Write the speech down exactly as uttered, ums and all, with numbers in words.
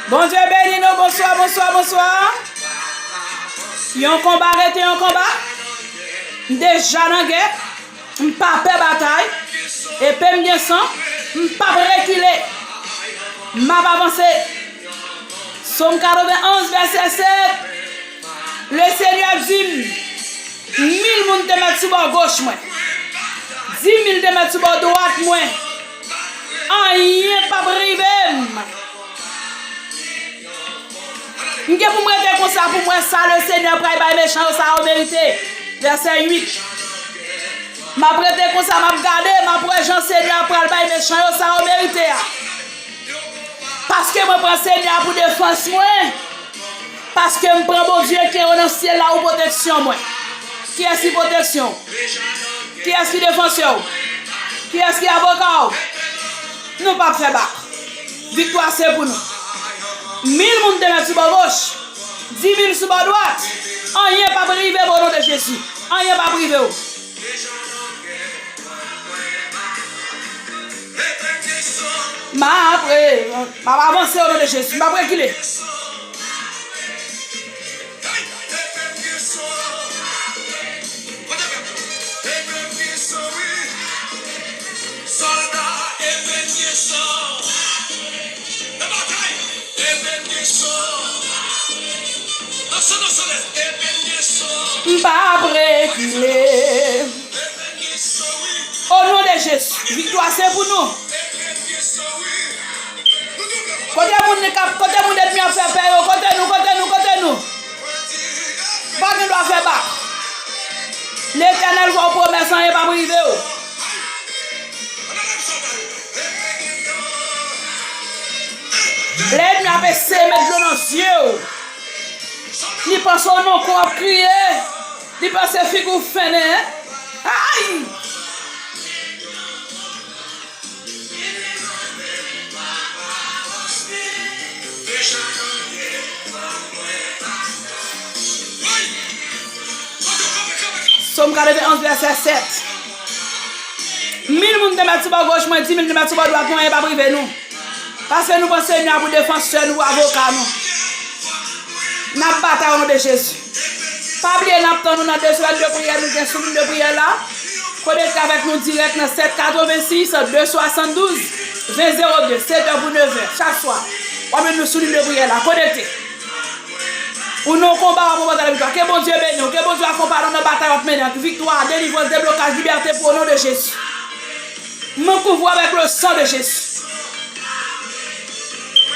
Bondye beni nou, bonswa, bonswa, bonswa. Yon konba rete yon konba. M deja nan gè. M pa pè batay. Epe m gen san. M p ap rekile. M ap avanse. Sòm katrevenn onz, vèsè sèt. Lesenyè di m, mil moun te mèt sou bò goch mwen, dimil te mèt sou bò dwat mwen, anyen p ap rive m. M gen pou m rete konsa pou m wè sa Lesenyè pral bay mechan yo sa yo merite. Vèsè uit. M ap rete konsa, m ap gade, m ap wè jan Senyè a pral bay mechan yo sa yo merite a. Paske mwen pran Senyè a pou defans mwen. Paske m pran Bondye ki anwo nan syèl la pou pwoteksyon mwen. Kiyès ki pwoteksyon w? Kiyès ki defansè w? Kiyès ki avoka w? Nou p ap fè bak. Viktwa se pou nou. Mil moun te mèt sou bò goch, dimil sou bò dwat. Anyen p ap rive m o non de Jezi. Anyen p ap rive w. M ap re-, m ap avanse o non de Jezi. M ap rekile. M p ap rekile. O non de Jezi, viktwa se pou nou. Kote moun li k ap, kote moun ènmi ap fè pè yo, kote nou, kote nou, kote nou. Pa gen dwa fè bak. Letènèl fè w pwomès, anyen p ap rive w. Lè ènmi ap eseye met dlo nan zye w, li panse w nan kou w ap kriye, li panse figi w fennen. Ay! Sòm katrevenn onz, vèsè sèt. Mil moun te mèt sou bò goch mwen, dimil te mèt sou bò dwat mwen, anyen p ap rive nou. Paske nou pran Senyè a pou defansè nou, pou avoka nou. N ap batay o non de Jezi. Pa bliye, n ap tann nou nan de semèn de priyè nou gen sou liy de priyè la. Konekte avèk nou dirèk nan sèt katrevensis, de swasanndouz, ven zewo de, sèt è pou nevè, chak swa. W ap jwenn nou sou liy de priyè la. Konekte. Ou nan konba, w ap ranpòte laviktwa. Ke Bondye beni w. Ke Bondye akonpanye w nan batay w ap mennen an. Viktwa, delivrans, deblokaj, libète pou o non de Jezi. Mwen kouvri w avèk le san de Jezi.